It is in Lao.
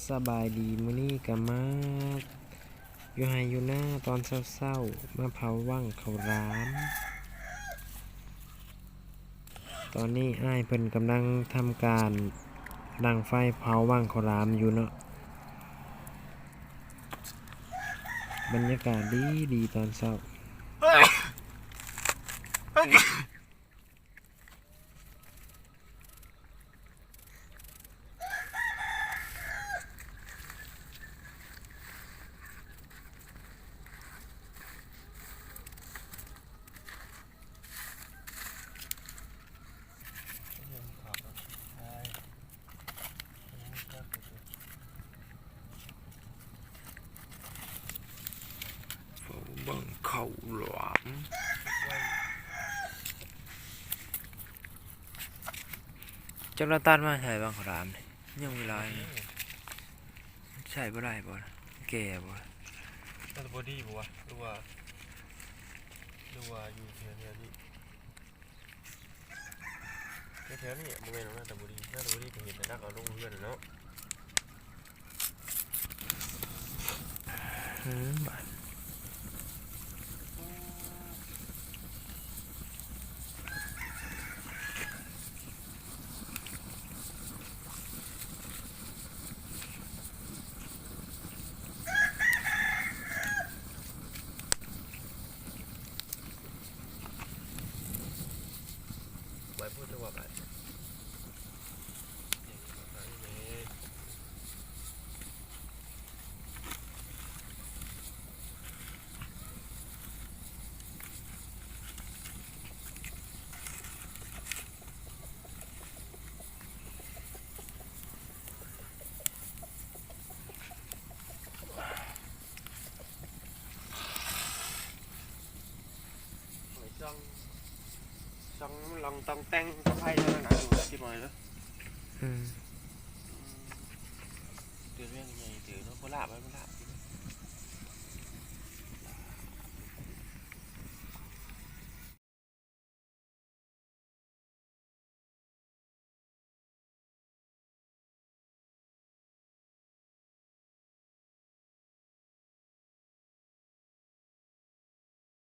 ສະບາຍດີ ມື້ນີ້ກະມາຢູ່ໄຮ່ຢູ່ນາຕອນເຊົ້າໆ ມາເຜົາວັງເຂົ້າຫຼາມ. ຕອນນີ້ອ້າຍເພິ່ນກຳລັງທຳການດັງໄຟເຜົາວັງເຂົ້າຫຼາມຢູ່ເນາະ. ບັນຍາກາດດີດີຕອນເຊົ້າ. ເຝົ້າເບິ່ງເຂົ້າຫຼາມ. ຈັກລະຕັດມາໃສ່ບັງເຂົ້າຫຼາມນີ້ ຍັງມີຫຼາຍ. ໃຊ້ບໍ່ໄດ້ບໍ່? ແກ່ບໍ່? ໜ້າຈະບໍ່ດີບໍ່ວະ ຫຼືວ່າ ຫຼືວ່າຢູ່ແຖວໆນີ້ ແຖວໆນີ້ບໍ່ແມ່ນໜ້າຈະບໍ່ດີ ໜ້າຈະບໍ່ດີ ກໍເຫັນແຕ່ນັກເອົາລົງເຮືອນເນາະ. ອືມ ບາດ ໄວ້ພຸດ ແຕ່ວ່າບາດ ຊ່ອງ ຊ່ອງລອງຕອງແຕ່ງກັບໃຜເທົ່ານັ້ນນະ ຢູ່ທີ່ໝ້ອຍເດີ. ອືມ ເດືອນວຽງໃຫຍ່ເຕີບເນາະ ບໍ່ລາບ ບໍ່ລາບ.